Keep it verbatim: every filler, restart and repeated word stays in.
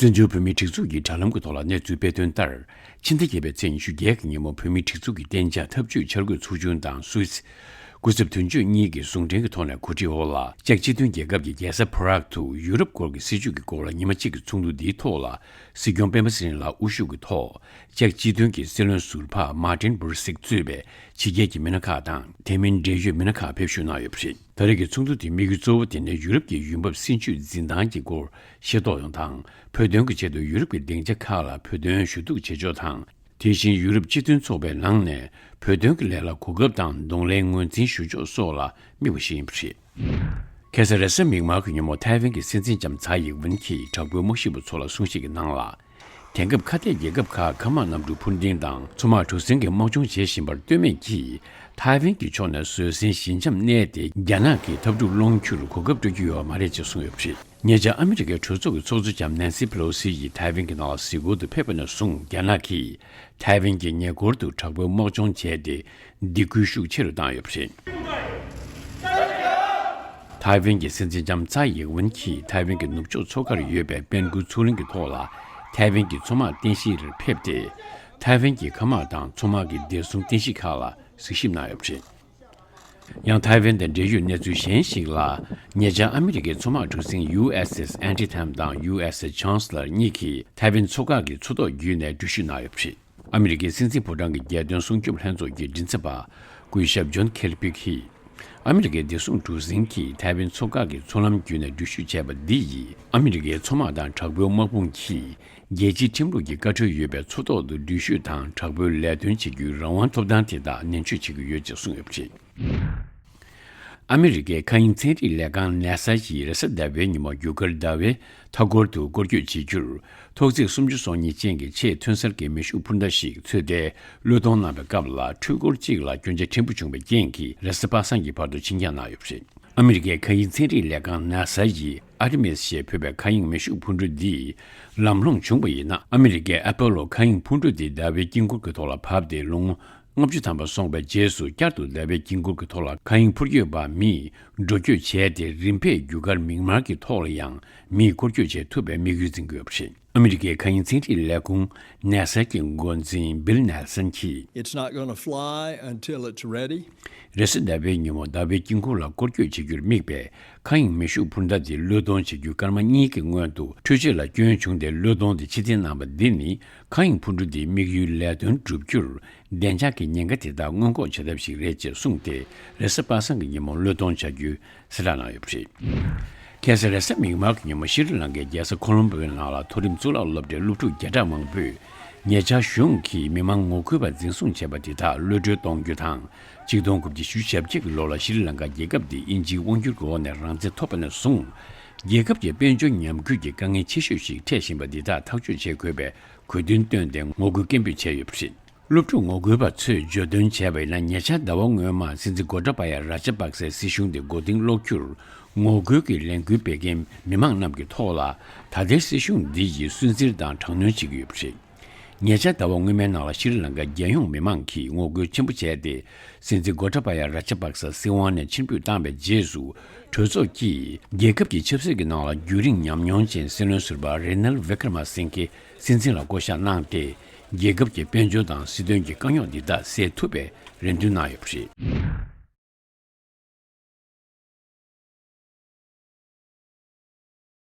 བཙན་བྱོལ་བོད་མིའི་སྒྲིག་འཛུགས་ཀྱི་དྲ་ལམ་གྱི་ཐོག་ལ་གནས་ཚུལ་སྤེལ་དོན་ལྟར། ཕྱི་ཟླ་བརྒྱད་པའི་ཚེས་ཉི་ཤུ་བརྒྱད་ཀྱི་ཉིན་མོ་བོད་མིའི་སྒྲིག་འཛུགས་ཀྱི་གཏན་འཇགས་འཐབ་ཇུས་འཆར་འགོད་ཚོགས་ཆུང་དང་སུད་སི། སྐུ་ཚབ་དོན་གཅོད་གཉིས་ཀྱིས་ཟུང་འབྲེལ་གྱི་ཐོག་ནས་གོ་སྒྲིག་འོག་ལ། ཅེཀ་སྤྱི་མཐུན་རྒྱལ་ཁབ་ཀྱི་རྒྱལ་ས་པ་རག་ཏུ་ཡུ་རོབ་སྐོར་གྱི་སྲིད་བྱུས་ཀྱི་སྐོར་ལ་ཉི་མ་གཅིག་གི་ཚོགས་འདུ་འདིའི་ཐོག་ལ། སྲིད་སྐྱོང་སྤེན་པ་ཚེ་རིང་ལགས་དབུ་བཞུགས་ཀྱི་ཐོག་ཅེཀ་སྤྱི་མཐུན་གྱི་སྲིད་བློན་ཟུར་པ་མར་ཏིན་བྷུར་སིག་གཙོས་པའི་ཕྱི་རྒྱལ་གྱི་མི་སྣ་ཁག་དང་དེ་མིན་འབྲེལ་ཡོད་མི་སྣ་ཁག་ཕེབས་ཞུགས་གནང་ཡོད་པ་རེད། ད་རེས་ཀྱི་ཚོགས་འདུ་དེའི་དམིགས་ཡུལ་གཙོ་བོ་དེ་ནི་ཡུ་རོབ་ཀྱི་ཡུལ་འབབ་སྲིད་ཇུས་འཛིན་སྟངས་ཀྱི་སྐོར་ཤེས་རྟོགས་ཡོང་དང་། བོད་དོན་གྱི་ཆེད་དུ་ཡུ་རོབ་ཀྱི་སྡིངས་ཆ་ཁག་ལ་བོད་དོན་ཞུ་གཏུག་བྱེད་ཕྱོགས་དང་། དེ་བཞིན་ཡུ་རོབ་སྤྱི་མཐུན་ཚོགས་པའི་ནང་ནས་བོད་དོན་གྱི་ལས་ལ་གོ་སྐབས་དང་གདོང་ལེན་ངོས་འཛིན་ཞུ་ཕྱོགས་སོགས་ལ་དམིགས་པ་ཞིག་ཡིན་པ་རེད། ཁ་སང་རེས་གཟའ་མིག་དམར་གྱི་ཉིན་མོ་ཐའེ་ཝན་གྱི་སྲིད་འཛིན་ལྕམ་ཚའེ་ཡིག་ཝུན་གྱིས་དྲག་པོའི་དམག་ཞིབ་པ་ཚོ་ལ་གསུང་བཤད་ཀྱི་ནང་ལ། དེང་སྐབས་ཁ་གཏད་རྒྱལ་ཁབ་ཁག་མཁའ་དམག་གནམ་གྲུ་འཕུར་མདེལ་དང་མཚོ་དམག་གྲུ་གཟིངས་ཀྱི་དམག་སྦྱོང་བྱེད་བཞིན་པར་ལྟོས་མེད་ཀྱིས། ཐའེ་ཝན་གྱི་ཕྱོགས་ནས་བཟོད་བསྲན་ཞི་འཇམ་གནས་ཏེ། རྒྱ་ནག་གིས་འཐབ་འཁྲུག་སློང་རྒྱུར་གོ་སྐབས་སྤྲོད་ཀྱི་ཡོད་པ་མ་རེད་ཅེས་གསུངས་ཡོད་པ་རེད། ཉེ་ཆར་ཨ་མི་རི་ཀའི་གྲོས་ཚོགས་ཀྱི་ཚོགས་གཙོ་ལྕམ་ནན་སི་པེ་ལོ་སི་ཡིས་ཐའེ་ཝན་གྱི་ནང་ལ་གཟིགས་སྐོར་དུ་ཕེབས་པ་ནས་བཟུང་། རྒྱ་ནག་གིས་ཐའེ་ཝན་གྱི་ཉེ་འཁོར་དུ་དྲག་པོའི་དམག་སྦྱོང་བྱས་ཏེ། སྡིགས་སྐུལ་ཤུགས་ཆེ་རུ་བཏང་ཡོད་པ་རེད། ཐའེ་ཝན་གྱི་སྲིད་འཛིན་ལྕམ་ཚའེ་ཡིག་ཝུན་གྱིས་ཐའེ་ཝན་གྱི་ནུབ་ཕྱོགས་མཚོ་ཁར་ཡོད་པའི་པན་ཀུའུ་མཚོ་གླིང་གི་ཐོག་ལ་ཐའེ་ཝན་གྱི་མཚོ་དམག་རྟེན་གཞིར་ཕེབས་ཏེ། ཐའེ་ཝན་གྱི་མཁའ་དམག་དང་མཚོ་དམག་གི་བདེ་སྲུང་རྟེན་གཞི་ཁག་ལ་གཟིགས་ཞིབ་གནང་ཡོད་པ་རེད། ཡང་ཐའེ་ཝན་དང་འབྲེལ་ཡོད་གནས་ཚུལ་གཞན་ཞིག་ལ། ཉེ་ཆར་ཨ་མི་རི་ཀའི་མཚོ་དམག་གྲུ་གཟིངས་ཡུ་ཨེས་ཨེས་ཨན་ཊི་ཐམ་དང་ཡུ་ཨེས་ཨེས་ཅཱན་སི་ལར་གཉིས་ཀྱིས་ཐའེ་ཝན་མཚོ་འགག་གི་མཚོ་ཐོག་བརྒྱུད་ནས་འགྲུལ་བཞུད་གནང་ཡོད་པ་རེད། ཨ་མི་རི་ཀའི་སྲིད་འཛིན་ཕོ་བྲང་གི་རྒྱལ་དོན་སྲུང་སྐྱོབ་ལྷན་ཚོགས་ཀྱི་མགྲིན་ཚབ་པ་སྐུ་ཞབས་ཇོན་ཁེལ་པི་གིས། ཨ་མི་རི་ཀའི་བདེ་སྲུང་གྲུ་གཟིངས་ཀྱིས་ཐའེ་ཝན་མཚོ་འགག་གི་མཚོ་ལམ་བརྒྱུད་ནས་འགྲུལ་བཞུད་བྱས་པ་འདི་ཡིས། ཨ་མི་རི་ཀའི་མཚོ་དམག་དང་དྲག་པོའི་དམག་དཔུང་གིས། རྒྱལ་སྤྱིའི་ཁྲིམས་ལུགས་ཀྱི་བཀའ་ཁྲོལ་ཡོད་པའི་མཚོ་ཐོག་ཏུ་འགྲུལ་བཞུད་དང་དྲག་པོའི་ལས་དོན་བྱེད་རྒྱུའི་རང་དབང་ཐོབ་ཐང་དེ་དག་ནན་བརྗོད་བྱེད་ཀྱི་ཡོད་ཅེས་གསུངས་ཡོད་པ་རེད། ཨ་མི་རི་ཀའི་མཁའ་དབྱིངས་ཚན་རིག་ལས་ཁང་ནེ་ས་ཡིས་རེས་གཟའ་ཟླ་བའི་ཉིན་མོ་རྒྱུ་སྐར་ཟླ་བའི་མཐའ་འཁོར་དུ་སྐོར་སྐྱོད་བྱེད་རྒྱུར། ཐོག་བརྩེགས་སུམ་ཅུ་སོ་གཉིས་ཅན་གྱི་ཆེས་ཐོན་གསར་གྱི་མེ་ཤུགས་འཕུར་མདའ་ཞིག་ཚོད་ལྟའི་བློས་གཏོང་གནང་བའི་སྐབས་ལ། འཕྲུལ་འཁོར་གཅིག་ལ་སྐྱོན་ཆ་ཕྲན་བུ་བྱུང་བའི་རྐྱེན་གྱིས། རེས་གཟའ་པ་སངས་ཀྱི་བར་དུ་ཕྱིར་འགྱངས་གནང་ཡོད་པ་རེད། ཨ་མི་རི་ཀའི་མཁའ་དབྱིངས་ཚན་རིག་ལས་ཁང་ནཱ་ས་ཡིས་ཨར་ཏི་མིས་ཞེས་འབོད་པའི་མཁའ་དབྱིངས་མེ་ཤུགས་འཕུར་འགྲོས་འདིས་ལམ་ལྷོང་བྱུང་བ་ཡིན་ན། ཨ་མི་རི་ཀའི་ཨ་པོ་ལོ་མཁའ་དབྱིངས་འཕུར་འགྲོས་འདི་ཟླ་བའི་དཀྱིལ་འཁོར་གྱི་ཐོག་ལ་བབས་ཏེ། ལོ་ངོ་ལྔ་བཅུ་ཐམ་པ་སོང་བའི་རྗེས་སུ། བསྐྱར་དུ་ཟླ་བའི་དཀྱིལ་འཁོར་གྱི་ཐོག་ལ་མཁའ་དབྱིངས་འཕུར་སྐྱོད་པ་མིས་འགྲོ་སྐྱོད་བྱས་ཏེ། རིམ་པས་རྒྱུ་སྐར་མིག་དམར་གྱི་ཐོག་ལ་ཡང་མིས་སྐོར་སྐྱོད་བྱེད་ཐུབ་པའི་དམིགས་ཡུལ་འཛིན་གྱི་ཡོད་པ་རེད། ཨ་མི་རི་ཀའི་མཁའ་དབྱིངས་ཚན་རིག་ལས་ཁུངས་ནཱ་ས་གི་འགོ་འཛིན་བིལ་ནེལ་སན་གྱིས། It's not gonna fly until it's ready. རེས་གཟའ་ཟླ་བའི་ཉིན་མོ་ཟླ་བའི་དཀྱིལ་འཁོར་ལ་སྐོར་སྐྱོད་བྱེད་རྒྱུར་དམིགས་པའི་མཁའ་དབྱིངས་མེ་ཤུགས་འཕུར་མདའ་དེ་བློས་གཏོང་བྱེད་རྒྱུ་སྐར་མ་གཉིས་ཀྱི་སྔོན་དུ་འཕྲུལ་ཆས་ལ་སྐྱོན་བྱུང་སྟེ། བློས་གཏོང་དེ་ཕྱིར་འཐེན་གནང་བ་འདི་ནི། མཁའ་དབྱིངས་འཕུར་འགྲོས་དེའི་དམིགས་ཡུལ་ལས་དོན་བསྒྲུབ་རྒྱུར་བདེ་འཇགས་ཀྱི་ཉེན་ཁ་དེ་དག་སྔོན་འགོག་བྱ་ཐབས་ཤིག་རེད་ཅེས་གསུངས་ཏེ། རེས་གཟའ་པ་སངས་ཀྱི་ཉིན་མོ་བློས་གཏོང་བྱ་རྒྱུའི་གསལ་བསྒྲགས་གནང་ཡོད་པ་རེད། ཁ་སང་རེས་གཟའ་མིག་དམར་གྱི་ཉིན་མོ་ཤྲི་ལང་ཀའི་རྒྱལ་ས་ཁོ་ལོམ་པོའི་ནང་ལ་མཐོ་རིམ་གཙུག་ལག་སློབ་གྲྭའི་སློབ་ཕྲུག་བརྒྱ་ཕྲག་མང་པོས། ཉེ་ཆར་གཞུང་གིས་མི་མང་ངོ་རྒོལ་བ་འཛིན་བཟུང་བྱས་པ་དེ་དག་གློད་གྲོལ་གཏོང་རྒྱུ་དང་། ཆིག་སྟོང་དགུ་བརྒྱ་བཞི་བཅུ་ཞེ་བརྒྱད་ཀྱི་ལོ་ལ་ཤྲི་ལང་ཀ་རྒྱལ་ཁབ་དེ་དབྱིན་ཇིའི་དབང་སྒྱུར་གྱི་འོག་ནས་རང་བཙན་ཐོབ་པ་ནས་བཟུང་། རྒྱལ་ཁབ་ཀྱི་དཔལ་འབྱོར་ཉམས་རྒུད་ཀྱི་དཀའ་ངལ་ཆེ་ཤོས་ཤིག་འཕྲད་བཞིན་པ་འདི་དག་ཐག་གཅོད་བྱེད་དགོས་པའི་གོ་སྟོན་བཏོན་ཏེ། ངོ་རྒོལ་སྐད་འབོད་བྱས་ཡོད་པ་རེད། སློབ་ཕྲུག་ངོ་རྒོལ་བ་ཚོས་བརྗོད་དོན་བྱས་པ་ཡིན་ན། ཉེ་ཆར་ཟླ་བ་སྔོན་མ་སྲིད་འཛིན་གོ་ཏཱ་པ་ཡ་ར་ཇ་པག་སའི་སྲིད་གཞུང་དེ་མགོ་རྟིང་སློག་རྒྱུར་ངོ་རྒོལ་གྱི་ལས་འགུལ་སྤེལ་མཁན་མི་མང་རྣམས་ཀྱི་ཐོག་ལ། ད་ལྟའི་སྲིད་གཞུང་འདི་ཡིས་སུན་གཙེར་དང་དྲག་གནོན་བྱེད་ཀྱི་ཡོད་པ་རེད། ཉེ་ཆར་ཟླ་བ་སྔོན་མའི་ནང་ལ་ཤྲི་ལང་ཀ་རྒྱལ་ཡོངས་མི་མང་གིས་ངོ་རྒོལ་ཆེན་པོ་བྱས་ཏེ། སྲིད་འཛིན་གོ་ཏཱ་པ་ཡ་ར་ཇ་པག་ས་སྲིད་དབང་ནས་ཕྱིར་འབུད་བཏང་བའི་རྗེས་སུ། གྲོས་ཚོགས་ཀྱིས་རྒྱལ་ཁབ་ཀྱི་ཆབ་སྲིད་ཀྱི་ནང་ལ་རྒྱུན་རིང་ཉམས་མྱོང་ཅན་སྲིད་བློན་ཟུར་པ་རེ་ནལ་ཝི་ཀར་མ་སིང་གེ་སྲིད་འཛིན་ལ་བསྐོ་གཞག་གནང་སྟེ། རྒྱལ་ཁབ་ཀྱི་དཔལ་འབྱོར་དང་སྲིད་དོན་གྱི་དཀའ་རྙོག་འདི་དག་སེལ་ཐུབ་པའི་རེ་འདུན་གནང་ཡོད་པ་རེད།